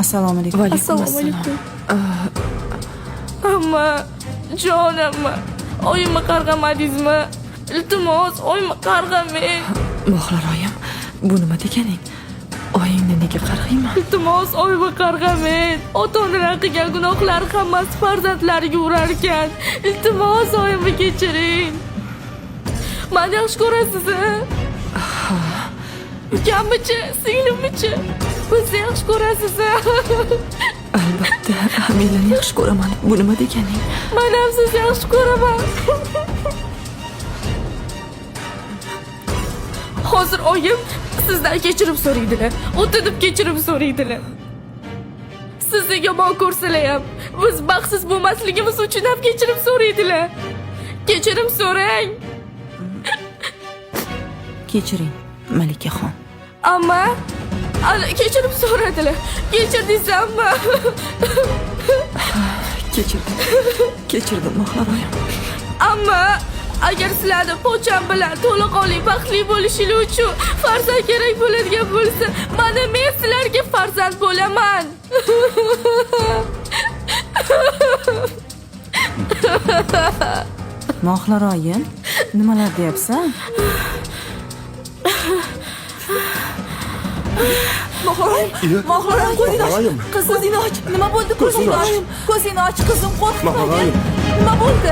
Assalomu alaykum. Va alaykum Assalomu assalom. alaykum. Amma, jon amma, oyimni qarg'amadingizmi? Iltimos, oyimni qarg'amang. Mohlar oyim, bu nima deganing? Oyingni nega qarg'ayman? Iltimos, oyimni qarg'amang. Ota-onalar qilgan gunohlar hammasi farzandlariga urar ekan. Iltimos, oyimni kechiring. Meni yaxshi ko'rasiz a? Ukammichi, singlimmichi? Bizni yaxshi ko'rasiz a? Albatta, hammanglarni yaxshi ko'raman. Bu nima deganing? Men ham sizni yaxshi ko'raman. Hozir oyim sizdan kechirim so'raydilar. O'tinib kechirim so'raydilar. Sizni yomon ko'rsalar ham biz baxtsiz bo'lmasligimiz uchun ham kechirim so'raydilar. Kechirim so'rang. Kechiring, Malikaxon. Amma ana kechirim so'radilar. Kechirdingiz amma. Kechirdim. Kechirdim, Mohlar oyim. Amma agar sizlarni pocham bilan to'laqonli baxtli bo'lishinglar uchun farzand kerak bo'ladigan bo'lsa, mana men sizlarga farzand bo'laman. Mohlar oyim, nimalar deyapsan? Mohlar oyim, ko'zingni och. Mohlar oyim. Qizim, ko'zingni och. Nima bo'ldi? Ko'zingni och. Ko'zingni och, qizim, qo'rqma. Mohlar oyim. Nima bo'ldi?